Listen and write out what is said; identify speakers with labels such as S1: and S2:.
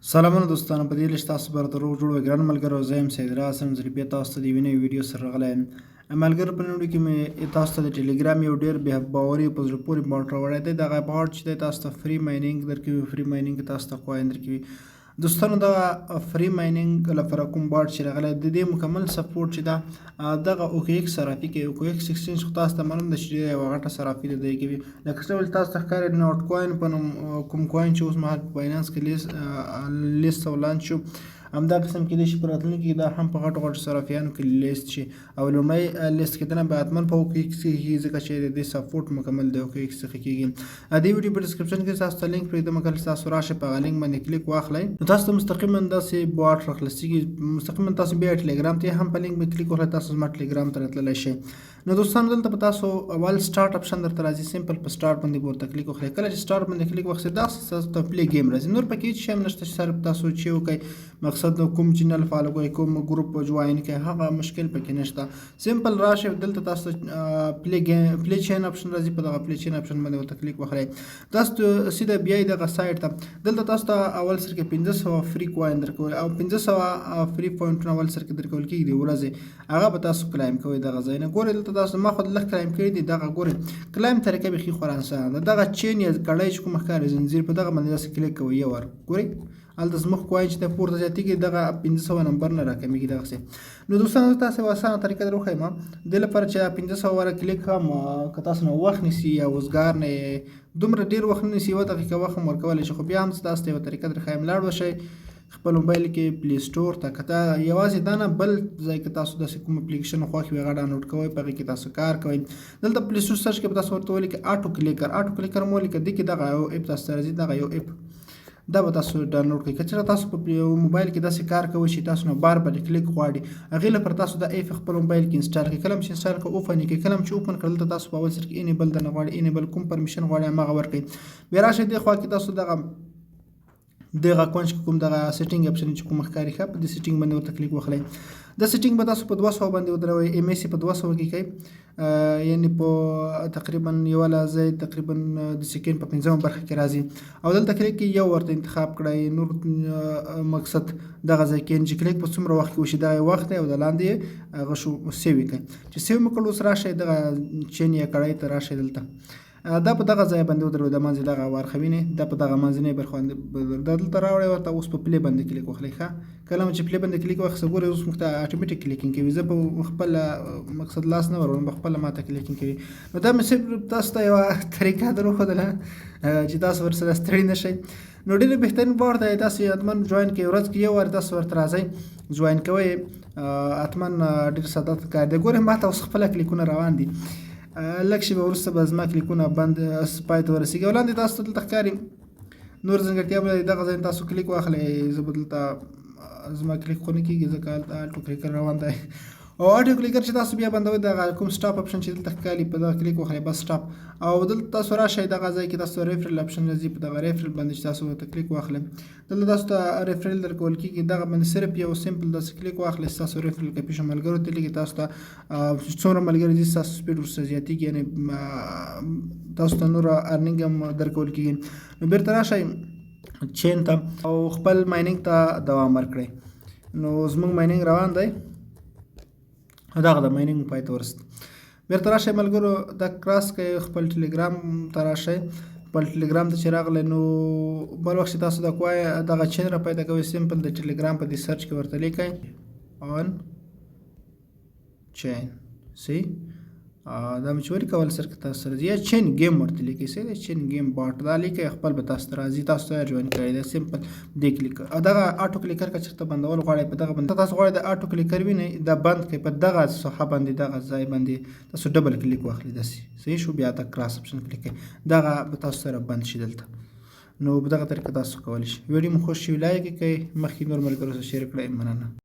S1: سلامونه دوستانو، په دې لږ تاسو برته روغ جوړ وي. ګران ملګرو، زه یم سید راسم ځل بیا تاسو ته د یوې نوې ویډیو سره راغلی یم. ملګرو، په نن ویډیو کې مې تاسو ته د ټلګرام یو ډیر بې باوري په زړه پورې باټ راوړی دی. دغه باټ چې دی تاسو ته free mining درکوي، free mining تاسو ته coin درکوي. دوستانو، دغه free mining لپاره کوم باټ چې راغلی، د دې مکمل support چې ده دغه OKX صرافي کوي. OKX exchange خو تاسو ته معلوم ده چې ډېره یوه غټه صرافي ده، دی کوي. لکه څه تاسو ته ښکاري، نوټ کوین په نوم کوم coin چې اوس مهال په بایننس کې list او launch شو، همدا قسم کېدای شي په راتلونکي کې دا هم په غټو غټو صرافیانو کې لیست شي او لومړی لیست کېدنه به حتما په OKX کې کېږي، ځکه چې د دې support مکمل د OKX څخه کېږي. د دې ویډیو په description کې تاسو ته لینک پرېږدم، کله چې تاسو راشئ په هغه لینک باندې کلیک واخلئ نو تاسو ته مستقیما داسې باټ راخلاصېږي. مستقیما تاسو بیا ټلګرام ته هم په لینک باندې کلیک وکړئ، تاسو زما ټلګرام ته راتللی شئ. نو دوستانو، دلته په تاسو اول start option درته راځي، simple په سٹارټ باندې ورته کلیک وکړئ. کله چې سٹارټ باندې کلیک وکړئ، دا تاسو ته play game راځي. نور پکې هیڅ شی هم نشته چې صرف تاسو چې وکړئ، مقصد کوم channel follow کوئ، کوم group join کوئ، هغه مشکل پکې نشته. simple راشئ، دلته تاسو play game، play chain option راځي، په دغه play chain option باندې ورته کلیک وکړئ. تاسو سیده بیا دغه سایت ته. دلته تاسو ته اول سر کې 500 free coin درکول او 500 free پوینټونه اول سر کې درکول کېږي د ورځې، هغه به تاسو claim کوئ دغه ځای نه. ګورئ، دلته تاسو ما خو لږ claim کړي دي. دغه ګورئ، claim طریقه بیخي خورا اسانه ده. دغه chain یا کړی چې کوم ښکاري زنځیر، په دغه باندې داسې کلیک کوئ یو وار. ګورئ، هلته زموږ coin چې د پورته زیاتېږي، دغه 500 نمبر نه راکمېږي دغسې. نو دوستانو، زه تاسو یوه اسانه طریقه در وښیم د دې لپاره چې 500 واره کلیک هم که تاسو نه وخت نیسي یا وزګار نه یې، دومره ډېر وخت نه نیسي، یوه دقیقه وخت هم ورکولی شي، خو بیا هم زه تاسو ته یوه طریقه در ښیم. لاړ به شئ خپل موبایل کې Play Store ته، که تا یوازې دا نه، بل ځای کې تاسو داسې کوم اپلیکیشن خوښ وي، هغه ډاونلوډ کوئ، په هغې کې تاسو کار کوئ. دلته Play Store search کې به تاسو ورته ولیکئ auto clicker. Auto clicker مو ولیکئ، دې کې دغه یو app تاسو ته راځي، دغه یو app دا به تاسو ډاونلوډ کړئ. که چېرته تاسو په موبایل کې داسې کار کوئ چې تاسو نه بار بار کلیک غواړي، هغې لپاره تاسو دا app خپل موبایل کې install کړئ. کله چې install کړئ، open یې کړئ. کله چې open کړل، دلته تاسو په اول سر کې enable درنه غواړي، enable کوم permission غواړي هماغه ورکړئ. بیا راشئ دې خوا کې تاسو دغه کونج کې کوم دغه setting option چې کوم ښکاري، ښه، په دې setting باندې ورته کلیک وخلئ. د setting به تاسو په 200 باندې ودروئ، ms په 200 کې کوي، یعنی په تقریبا یو لحظه، تقریبا د سکند په پنځمه برخه کې راځي. او دلته کلیک کې یو ورته انتخاب کړئ. نور مقصد دغه ځای کې چې کلیک په څومره وخت کې وشي، دغه وخت دی او د لاندې هغه شو. save کړئ. چې save مو کړ، اوس راشئ دغه chain یا کړی ته راشئ. دلته دا په دغه ځای باندې ودروئ، د منځ دغه ورخه وینئ، دا په دغه منځنۍ برخه باندې دا دلته راوړی ورته. اوس په play باندې کلیک وخلئ. ښه، کله چې play باندې کلیک واخیسته، ګورئ، اوس موږ ته automatic clicking کوي. زه په خپل مقصد لاس نه وروړم، په خپله ماته clicking کوي. نو دا مې صرف تاسو ته یوه طریقه در وښودله چې تاسو ورسره ستړي نه شئ. نو ډېر بهترین باټ دی، تاسو یې حتما join کړئ. ورځ کې یو وار تاسو ورته راځئ، join کوئ حتما. ډېر ساده کار دی. ګورئ، ماته اوس خپله کلیکونه روان دي. لږ شېبه وروسته به زما کلیکونه بند پای ته ورسېږي. او لاندې تاسو ته دلته ښکاري نور ځانګړتیا به دغه ځای تاسو کلیک واخلئ. زه به دلته زما کلیک خو نه کېږي، ځکه هلته auto clicker روان دی. او auto clicker چې تاسو بیا بندوئ، دغه کوم stop option چې دلته ښکاري، په دغه کلیک وخلئ، بس stop. او دلته تاسو راشئ، دغه ځای کې تاسو referral option راځي، په دغه referral باندې چې تاسو ورته کلیک واخلئ، دلته تاسو ته referral درکول کېږي. دغه باندې صرف یو simple داسې کلیک واخلئ، ستاسو referral copy شو، ملګرو ته لیږي. تاسو ته څومره ملګري دي، ستاسو speed ورسره زیاتېږي، یعنې تاسو ته نور earning هم درکول کېږي. نو بېرته راشئ chain ته او خپل mining ته دوام ورکړئ. نو زموږ mining روان دی، دغه د mining پای ته ورسېد. بېرته راشئ ملګرو، دا cross کړئ، خپل ټلګرام ته راشئ. خپل ټلګرام ته چې راغلی، نو بل وخت چې تاسو د کوای دغه chain را پیدا کوئ، simple د ټلګرام په دې search کې ورته لیکئ on chain سی. دا مې چې ولیکه، اول سر کې تاسو راځي، یا chain game ورته لیکئ، صحیح دی، chain game bot دا لیکئ، خپل به تاسو ته راځي. تاسو ته join کړی دی، simple دې کلیک. او دغه auto clicker که چېرته بندول غواړئ، په دغه باندې تاسو غواړئ د auto clicker وینئ، دا بند کړئ. په دغه صفحه باندې دغه ځای باندې تاسو double click واخلئ، داسې صحیح شو. بیا د cross option کلیک کړئ، دغه به تاسو سره بند شي دلته. نو په دغه طریقه تاسو کولی شئ. ویډیو مو خوښ شي، like یې کړئ، مخکې نور ملګرو سره share کړئ. مننه.